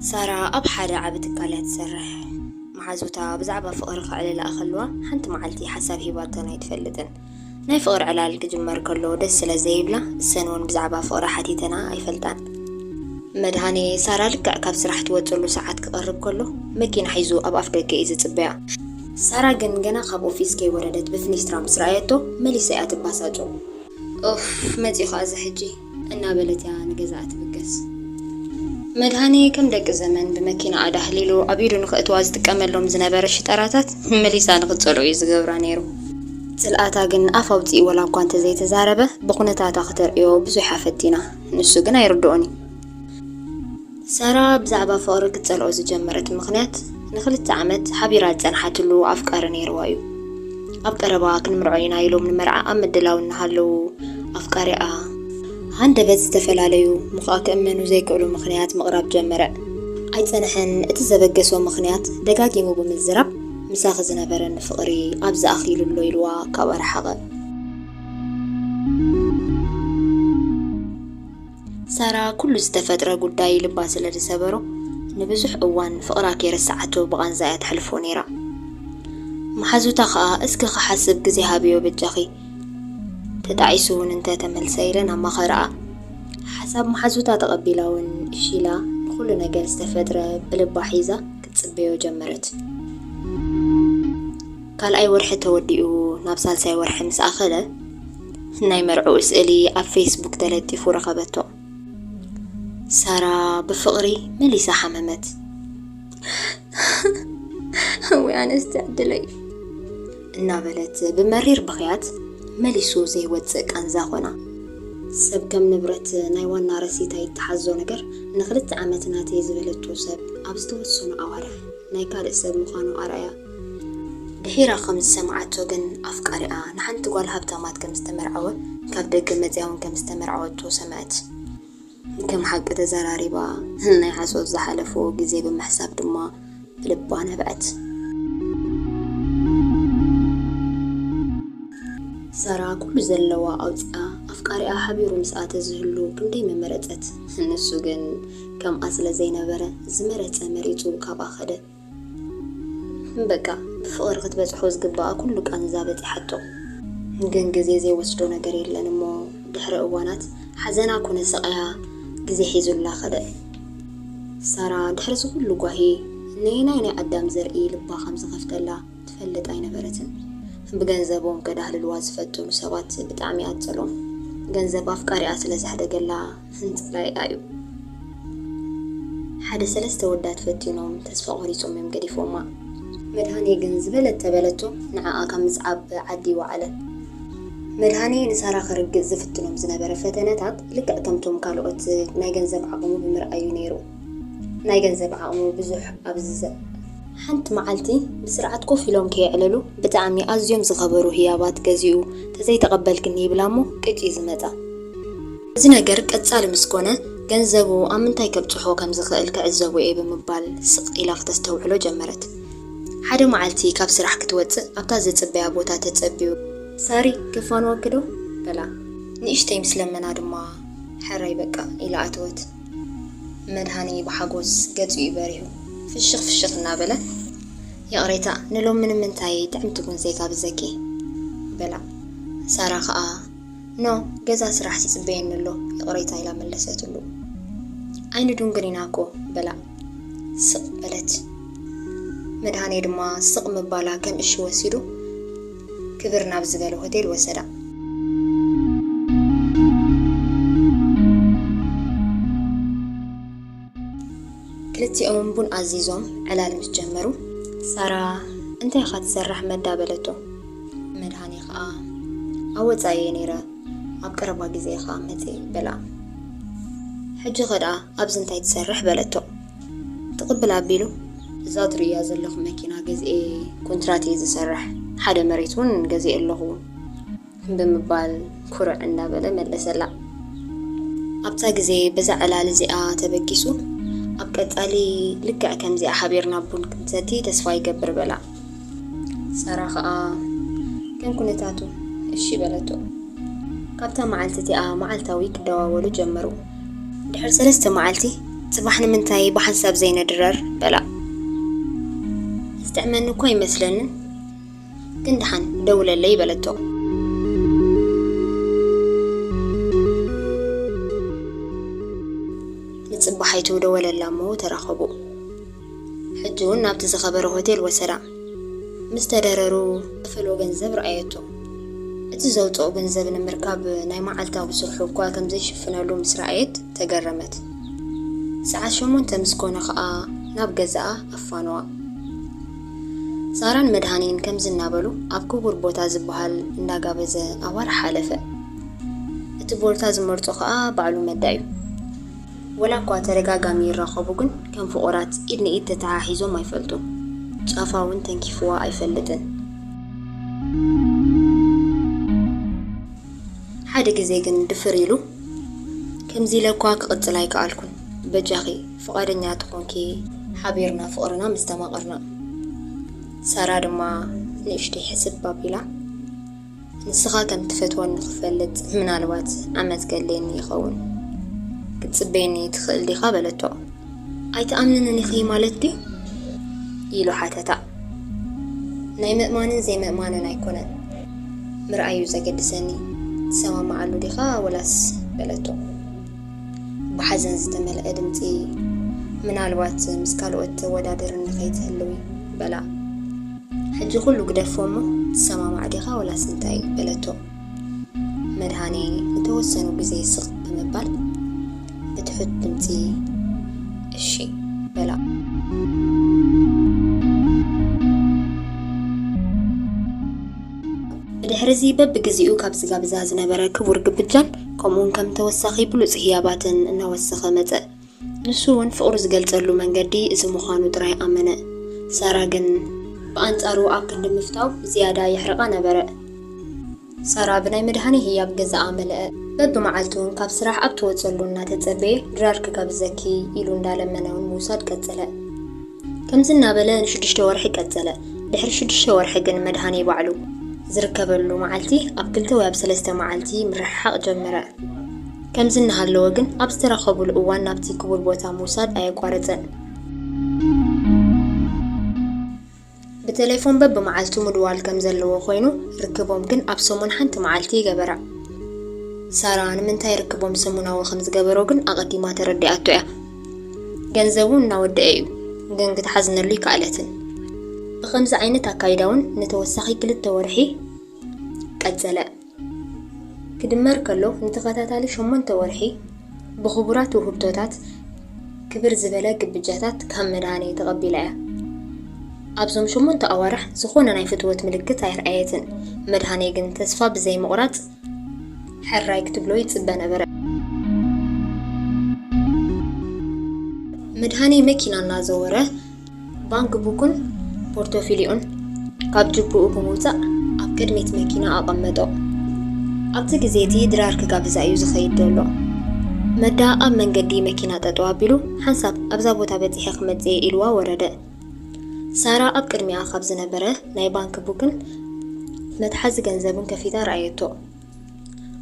ሳራ ኣብ ሓደ ዓቢ ትካል እያ ትሰርሕ። መሓዙታ ብዛዕባ ፍቕሪ ከዕልላ ከልዋ ሓንቲ መዓልቲ ሓሳብ ሂባተን ኣይትፈልጥን። ናይ ፍቕሪ ዕላል ክጅመር ከሎ ደስ ስለ ዘይብላ፣ እሰን እውን ብዛዕባ ፍቕሪ ሓቲተና ኣይፈልጣን። መድሃኔ ሳራ ልክዕ ካብ ስራሕ ትወጽሉ ሰዓት ክቐርብ ከሎ መኪና ሒዙ ኣብ ኣፍ ደገ እዩ ዝጽበያ። ሳራ ግን ገና ካብ ኦፊስ ከይወረደት ብፍኒስትራ ምስ ረኣየቶ መሊሳ እያ ትባሳጮ። ኦፍ፣ መጺኡ ኸኣ እዚ ሕጂ፣ እናበለት እያ ንገዛኣ ትብገስ። መድሃኔ ከም ደቂ ዘመን ብመኪና ኣዳህሊሉ ኣብ ኢዱ ንኽእትዋ ዝጥቀመሎም ዝነበረ ሽጠራታት መሊሳ ንኽትጸልኦ እዩ ዝገብራ ነይሩ። ጽልኣታ ግን ኣፍ ኣውጺኡ ወላ እኳ እንተዘይተዛረበ፣ ብኹነታታ ክተርእዮ ብዙሕ እያ ፈቲና። ንሱ ግን ኣይርድኦን እዩ። ሳራ ብዛዕባ ፍቕሪ ክትጸልኦ ዝጀመረት ምኽንያት፣ ንኽልተ ዓመት ሓቢራ ዝጸንሓትሉ ኣፍቃሪ ነይርዋ እዩ። ኣብ ቀረባ ክንምርዖ ኢና ኢሎም ንመርዓ ኣብ ምድላው እናሃለዉ፣ ኣፍቃሪኣ ሃንደበት ዝተፈላለዩ ምዃ ክእመኑ ዘይክእሉ ምኽንያት ምቕራብ ጀመረ። ኣይጸንሐን፣ እቲ ዘበገሶ ምኽንያት ደጋጊሙ ብምዝራብ፣ "ምሳኺ ዝነበረኒ ፍቕሪ ኣብዚ ኣኺሉ ኣሎ" ኢልዋ ካብ ኣርሓቐ። ሳራ ኩሉ ዝተፈጥረ ጉዳይ ልባ ስለ ዝሰበሮ፣ ንብዙሕ እዋን ፍቕራ ከይረስዓቶ ብቓንዛ እያ ተሕልፎ ነይራ። መሓዙታ ኸኣ፣ "እስኪ ክሓስብ ግዜ ሃብዮ በጃኺ፣ ተጣዒሱ እውን እንተ ተመልሰ" ኢለን ኣማኸርኣ። ሓሳብ መሓዙታ ተቐቢላ እውን እሺ ኢላ፣ ንኹሉ ነገር ዝተፈጥረ ብልባ ሒዛ ክትጽበዮ ጀመረት። ካልኣይ ወርሒ ተወዲኡ ናብ ሳልሳይ ወርሒ ምስ ኣኸለ፣ ናይ መርዕኡ ስእሊ ኣብ ፌስቡክ ተለጢፉ ረኸበቶ። ሳራ ብፍቕሪ መሊሳ ሓመመት። "ወይ ኣነስ ዕድለይ" እናበለት ብመሪር ብኽያት መሊሱ ዘይወጽእ ቃንዛ ኾና። ሰብ ከም ንብረት ናይ ዋና ረሲት ኣይተሓዞ ነገር፣ ንኽልተ ዓመት ናተይ ዝበለቶ ሰብ ኣብ ዝተወሰኑ ኣዋርሕ ናይ ካልእ ሰብ ምዃኑ ኣርኣያ። ድሒራ ከም ዝሰምዓቶ ግን ኣፍቃሪኣ ንሓንቲ ጓል ሃብታማት ከም ዝተመርዓወ፣ ካብ ደገ መጽያ እውን ከም ዝተመርዓወቶ ሰምዐት። ከም ሓቂ ተዘራሪባ፣ ናይ ሓሶት ዝሓለፎ ግዜ ብምሕሳብ ድማ ብልባ ነብዐት። ሳራ ኩሉ ዘለዋ ኣውጺኣ ኣፍቃሪኣ ሓቢሩ ምስኣ ተዝህሉ ክንደይ ምመረጸት። ንሱ ግን ከምኣ ስለ ዘይነበረ ዝመረጸ መሪጹ ካብኣ ከደ። በቃ ብፍቕሪ ክትበጽሖ ዝግብኣ ኩሉ ቃንዛ በጺሓቶ። ግን ግዜ ዘይወስዶ ነገር የለን እሞ ድሕሪ እዋናት ሓዘና ኮነ ስቓያ ግዜ ሒዙላ ከደ። ሳራ ድሕሪ እዚ ኩሉ ጓሂ ነየናይ ናይ ኣዳም ዘርኢ ልባ ከም ዝኸፍተላ ትፈልጥ ኣይነበረትን። ብገንዘቦም ከዳህልልዋ ዝፈተኑ ሰባት ብጣዕሚ እያ ትጸልኦም። ገንዘብ ኣፍቃሪኣ ስለ ዘሕደገላ ህንጽላይኣ እዩ። ሓደ ሰለስተ ወዳት ፈቲኖም ተስፋ ቆሪጾም እዮም ገዲፎማ። መድሃኔ ግን ዝበለት ተበለቶ ንዓኣ ካብ ምስዓብ ዓዲ ይወዓለ። መድሃኔ ንሳራ ከርግጽ ዝፍትኖም ዝነበረ ፈተነታት ልክዕ ከምቶም ካልኦት ናይ ገንዘብ ዓቕሙ ብምርኣዩ ነይሩ። ናይ ገንዘብ ዓቕሙ ብዙሕ ኣብ ዝዘ-፣ ሓንቲ መዓልቲ ብስርዓት ኮፍ ኢሎም ከየዕለሉ ብጣዕሚ ኣዝዮም ዝኸበሩ ህያባት ገዚኡ፣ "ተዘይተቐበልክኒ" ይብላ እሞ ቅጭ እዩ ዝመጻ። እዚ ነገር ቀጻሊ ምስ ኮነ፣ ገንዘቡ ኣብ ምንታይ ከብጽሖ ከም ዝኽእል ክዕዘቦ እየ ብምባል ስቕ ኢላ ክተስተውዕሎ ጀመረት። ሓደ መዓልቲ ካብ ስራሕ ክትወጽእ ኣብታ ዝጽበያ ቦታ ተጸብዩ፣ "ሳሪ፣ ከፋንወኪ ዶ?" በላ። ንእሽተይ ምስ ለመና ድማ፣ "ሕራይ በቃ" ኢላ ኣተወት። መድሃኔ ብሓጎስ ገጹ እዩ በሪሁ። ፍሽኽ ፍሽኽ እናበለ፣ "ይቕሬታ፣ ንሎሚ ንምንታይ ጥዕምቲ ቡን ዘይጋብዘኪ?" በላ። ሳራ ኸኣ፣ "ኖ፣ ገዛ ስራሕ ይጽበየኒ ኣሎ፣ ይቕሬታ" ኢላ መለሰትሉ። "ኣይንዱንግን ኢና እኮ" በላ ስቕ በለት። መድሃኔ ድማ ስቕ ምባላ ከም እሺ ወሲዱ ክብር ናብ ዝበለ ሆቴል ወሰዳ። ክልቲኦም ቡን ኣዚዞም ዕላል ምስ ጀመሩ፣ ሳራ፣ "እንታይ ኢኻ ትሰርሕ መዳ?" በለቶ። መድሃኔ ኸኣ፣ "ኣብ ወጻኢ እየ ነይረ፣ ኣብ ቀረባ ግዜ ኢኻ መጽእ" በላ። "ሕጂ ኸ ደኣ ኣብዚ እንታይ ትሰርሕ?" በለቶ። ትቕብል ኣቢሉ፣ "እዛ ትርእያ ዘለኹ መኪና ገዚኤ ኮንትራት እየ ዝሰርሕ፣ ሓደ መሬት እውን ገዚኤ ኣለኹ" ብምባል ኩርዕ እንዳበለ መለሰላ። ኣብታ ግዜ በዛ ዕላል እዚኣ ተበጊሱ፣ "ኣብ ቀጻሊ ልክዕ ከምዚኣ ሓቢርና ቡን ክንሰቲ ተስፋ ይገብር" በላ። ሳራ ኸኣ ከም ኩነታቱ እሺ በለቶ። ካብታ መዓልቲ እቲኣ መዓልታዊ ክደዋወሉ ጀመሩ። ድሕሪ ሰለስተ መዓልቲ ጽባሕ ንምንታይ ብሓንሳብ ዘይነድረር? በላ። ዝጥዕመኒ እኮ ኣይመስለንን፣ ግን ደሓን ደውለለይ በለቶ። ንጽባሒቱ ደወለላ እሞ ተራኸቡ። ሕጂ እውን ናብቲ ዝኸበረ ሆቴል ወሰዳ። ምስ ተደረሩ ዝኸፈሎ ገንዘብ ረኣየቶ። እቲ ዘውፅኦ ገንዘብ ንምርካብ ናይ መዓልታዊ ስርሑ እኳ ከም ዘይሽፍነሉ ምስ ረኣየት ተገረመት። ሰዓት ሸሞንተ ምስ ኮነ ኸኣ ናብ ገዛኣ ኣፋነዋ። ሳራን መድሃኔን ከምዚ እናበሉ ኣብ ክቡር ቦታ ዝበሃል እንዳጋበዘ ኣዋርሕ ሓለፈ። እቲ ቦታ ዝመርጾ ኸኣ ባዕሉ መዳ እዩ። ወላ እኳ ተደጋጋሚ ይራኸቡ ግን ከም ፍቑራት ኢድ ንኢድ ተተሓሒዞም ኣይፈልጡን። ጫፋ እውን ተንኪፍዋ ኣይፈልጥን። ሓደ ግዜ ግን ድፍር ኢሉ፣ "ከምዚ ኢለ እኳ ክቕጽል ኣይከኣልኩን። በጃኺ ፍቓደኛ ተኾንኪ ሓቢርና ፍቕርና ምስተማቐርና።" ሳራ ድማ ንእሽተይ ሕስብ ኣቢላ፣ "ንስኻ ከም ትፈትወኒ ክፈልጥ ምናልባት ዓመት ከድልየኒ ይኸውን። ክትጽበየኒ ትኽእል ዲኻ?" በለቶ። "ኣይትኣምንንን ኢኺ ማለት ድዩ?" ኢሉ ሓተታ። "ናይ ምእማንን ዘይምእማንን ኣይኮነን፣ ምርኣዩ ዘገድሰኒ። ትሰማማዓሉ ዲኻ ወላስ?" በለቶ። ብሓዘን ዝተመልአ ድምጺ፣ "ምናልባት ምስ ካልኦት ተወዳድርኒ ከይትህልዊ?" በላ። "ሕጂ ኩሉ ግደፎ እሞ፣ ትሰማማዕ ዲኻ ወላስ እንታይ?" በለቶ። መድሃኔ ንተወሰኑ ግዜ ስቕ ብምባል ብትሑት ድምጺ፣ "እሺ" በላ። ብድሕርዚ በብግዜኡ ካብ ዝጋብዛ ዝነበረ ክቡር ግብጃን ከምኡውን ከም ተወሳኺ ብሉጽ ህያባትን እናወሰኸ መጸ። ንሱ እውን ፍቕሩ ዝገልጸሉ መንገዲ እዚ ምዃኑ ጥራይ ኣመነ። ሳራ ግን ብኣንጻሩ ኣብ ክንዲ ምፍታው ዝያዳ የሕርቓ ነበረ። ሳራ ብናይ መድሃኔ ህያብ ገዛኣ መለአ። በብመዓልቱ እውን ካብ ስራሕ ኣብ ትወጸሉ እናተጸበየ፣ "ድራር ክጋብዘኪ" ኢሉ እንዳለመነ እውን ምውሳድ ቀጸለ። ከምዚ እናበለ ንሽዱሽተ ወርሒ ቀጸለ። ድሕሪ ሽዱሽተ ወርሒ ግን መድሃኔ ባዕሉ ዝርከበሉ መዓልቲ ኣብ ክልተ ወይ ኣብ ሰለስተ መዓልቲ ምርሕሓቕ ጀመረ። ከምዚ እናሃለወ ግን ኣብ ዝተራኸቡሉ እዋን ናብቲ ክቡር ቦታ ምውሳድ ኣየቋረጸን። ብቴሌፎን በብመዓልቱ ምድዋል ከም ዘለዎ ኮይኑ፣ ርክቦም ግን ኣብ ሰሙን ሓንቲ መዓልቲ ይገበራ። ሳራ ንምንታይ ርክቦም ሰሙናዊ ከም ዝገበሮ ግን ኣቐዲማ ተረዲኣቶ እያ። ገንዘቡ እናወደአ እዩ፣ ግን ክትሓዝነሉ ይከኣለትን። ብኸምዚ ዓይነት ኣካይዳ እውን ንተወሳኺ ክልተ ወርሒ ቀጸለ። ክድመር ከሎ፣ ንተኸታታሊ ሸሞንተ ወርሒ ብኽቡራት ውህብቶታት ክብር ዝበለ ግብጃታት ካብ መድሃኔ ተቐቢላ እያ። ኣብዞም ሸሞንተ ኣዋርሕ ዝኾነ ናይ ፍትወት ምልክት ኣይረኣየትን። መድሃኔ ግን ተስፋ ብዘይምቑራጽ ሕራይ ክትብሎ ይጽበ ነበረ። መድሃኔ መኪና እናዘወረ ባንክ ቡኩን ፖርቶፊሊዮን ካብ ጅብኡ ብምውጻእ ኣብ ቅድሚት መኪና ኣቐመጦ። ኣብቲ ግዜ እቲ ድራር ክጋብዛ እዩ ዝኸይድ ዘሎ። መዳ ኣብ መንገዲ መኪና ጠጠው ኣቢሉ፣ ሓንሳብ ኣብዛ ቦታ በጺሐ ክመጽእ ኢልዋ ወረደ። ሳራ ኣብ ቅድሚኣ ካብ ዝነበረ ናይ ባንክ ቡክን መትሓዚ ገንዘብን ከፊታ ረኣየቶ።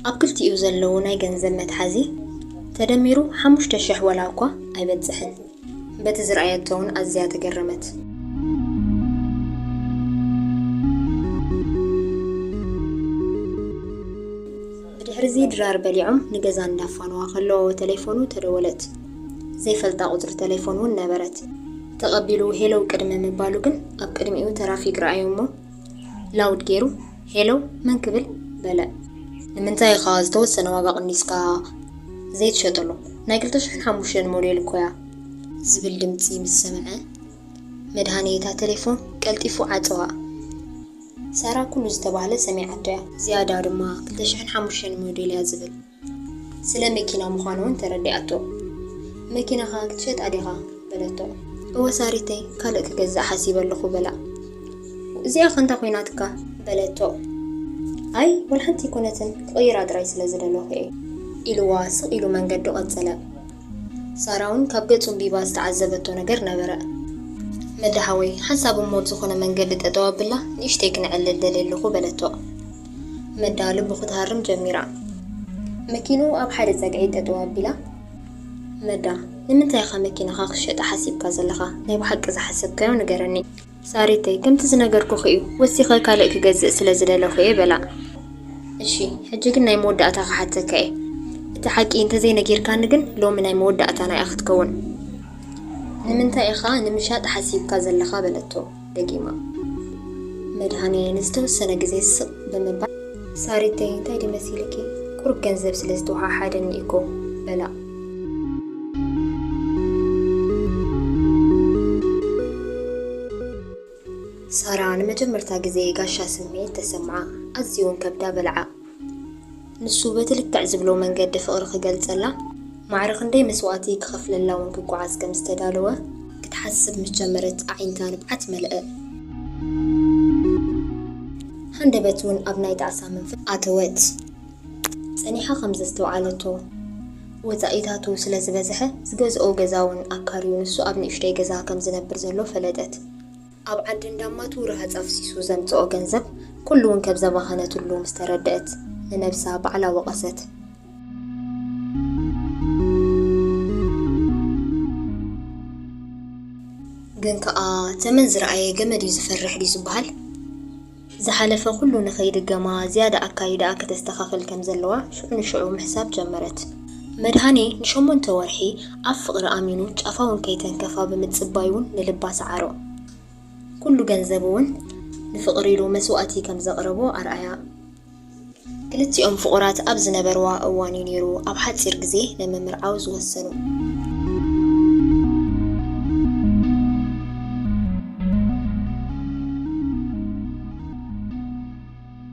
ኣብ ክልቲኡ ዘለዉ ናይ ገንዘብ መትሓዚ ተደሚሩ ሓሙሽተ ሽሕ ዋላ እኳ ኣይበጽሕን። በቲ ዝረኣየቶ እውን ኣዝያ ተገረመት። ብድሕርዚ ድራር በሊዖም ንገዛ እንዳፋነዋ ከለዎ ተሌፎኑ ተደወለት። ዘይፈልጣ ቁጽሪ ተሌፎን እውን ነበረት። ተቐቢሉ ሄሎ ቅድሚ ምባሉ ግን ኣብ ቅድሚኡ ተራፊክ ረኣዩ እሞ ላውድ ገይሩ፣ "ሄሎ፣ መን ክብል?" በለ። "ንምንታይ ኢኻ ዝተወሰነ ዋጋ ቀኒስካ ዘይትሸጠሉ? ናይ ክልተ ሽሕን ሓሙሽተን ሞዴል እኮ እያ" ዝብል ድምጺ ምስ ሰምዐ፣ መድሃኔ እታ ተሌፎን ቀልጢፉ ዓጸዋ። ሳራ ኩሉ ዝተባህለ ሰሚዓቶ እያ። ዝያዳ ድማ ክልተ ሽሕን ሓሙሽተን ሞዴል እያ ዝብል። ስለ መኪና ምዃኑ እውን ተረዲኣቶ። "መኪናኻ ክትሸጣ ዲኻ?" በለቶ። "እወ ሳሪተይ፣ ካልእ ክገዝእ ሓሲበ ኣለኹ" በላ። "እዚኣ ከ እንታይ ኮይናትካ?" በለቶ። "ኣይ፣ ወላ ሓንቲ ኣይኮነትን፣ ክቕይራ ጥራይ ስለ ዝደለኹ እየ" ኢልዋ ስቕ ኢሉ መንገዱ ቀጸለ። ሳራ እውን ካብ ገጹ ኣንቢባ ዝተዓዘበቶ ነገር ነበረ። "መዳ ሓወይ፣ ሓንሳብ እሞ ኣብ ዝኾነ መንገዲ ጠጠው ኣብላ፣ ንእሽተይ ክነዕልል ደልየ ኣለኹ" በለቶ። መዳ ልቡ ክትሃርም ጀሚራ። መኪንኡ ኣብ ሓደ ጸግዒ ጠጠው ኣቢላ፣ መዳ፣ ንምንታይ ኢኻ መኪናኻ ክትሸጣ ሓሲብካ ዘለኻ? ናይ ብሓቂ ዝሓሰብካዮ ንገረኒ። ሳሪተይ፣ ከምቲ ዝነገርኩኺ እዩ፣ ወሲኸ ካልእ ክገዝእ ስለ ዝደለኹ እየ በላ። እሺ፣ ሕጂ ግን ናይ መወዳእታ ክሓተካ እየ። እቲ ሓቂ እንተዘይነጊርካኒ ግን ሎሚ ናይ መወዳእታ ናይኣ ክትከውን። ንምንታይ ኢኻ ንምሻጥ ሓሲብካ ዘለኻ በለቶ ደጊማ። መድሃኔ ንዝተወሰነ ግዜ ስቕ ብምባል፣ ሳሪተይ እንታይ ድመሲልኪ? ቁሩብ ገንዘብ ስለ ዝተወሓሓደኒ እኮ በላ። ሳራ ንመጀመርታ ግዜ ጋሻ ስምዒት ተሰምዓ፣ ኣዝዩ እውን ከብዳ በልዓ። ንሱ በቲ ልክዕ ዝብሎ መንገዲ ፍቕሪ ክገልጸላ፣ ማዕረ ክንደይ መስዋእቲ ክኸፍለላ እውን ክጓዓዝ ከም ዝተዳለወ ክትሓስብ ምስ ጀመረት ኣዒንታ ንብዓት መለአ። ሃንደበት እውን ኣብ ናይ ጣዕሳ መንፈስ ኣተወት። ጸኒሓ ከም ዘስተውዓለቶ፣ ወጻኢታቱ ስለ ዝበዝሐ፣ ዝገዝኦ ገዛ እውን ኣካርዩ ንሱ ኣብ ንእሽተይ ገዛ ከም ዝነብር ዘሎ ፈለጠት። ኣብ ዓዲ እንዳማቱ ረሃጽ ኣፍሲሱ ዘምጽኦ ገንዘብ ኩሉ እውን ከም ዘባኸነትሉ ምስ ተረድአት፣ ንነብሳ ባዕላ ወቐሰት። ግን ከኣ ተመን ዝረኣየ ገመድ እዩ ዝፈርሕ ድዩ ዝበሃል? ዝሓለፈ ኩሉ ንኸይድገማ ዝያዳ ኣካይዳኣ ከተስተኻኽል ከም ዘለዋ ሽዑ ንሽዑ ምሕሳብ ጀመረት። መድሃኔ ንሸሞንተ ወርሒ ኣብ ፍቕሪ ኣሚኑ ጫፋ እውን ከይተንከፋ ብምጽባይ እውን ንልባ ሰዓሮ። ኩሉ ገንዘቡ እውን ንፍቕሪ ኢሉ መስዋእቲ ከም ዘቕረቦ ኣርኣያ። ክልቲኦም ፍቑራት ኣብ ዝነበርዋ እዋን እዩ ነይሩ ኣብ ሓጺር ግዜ ንምምርዓው ዝወሰኑ።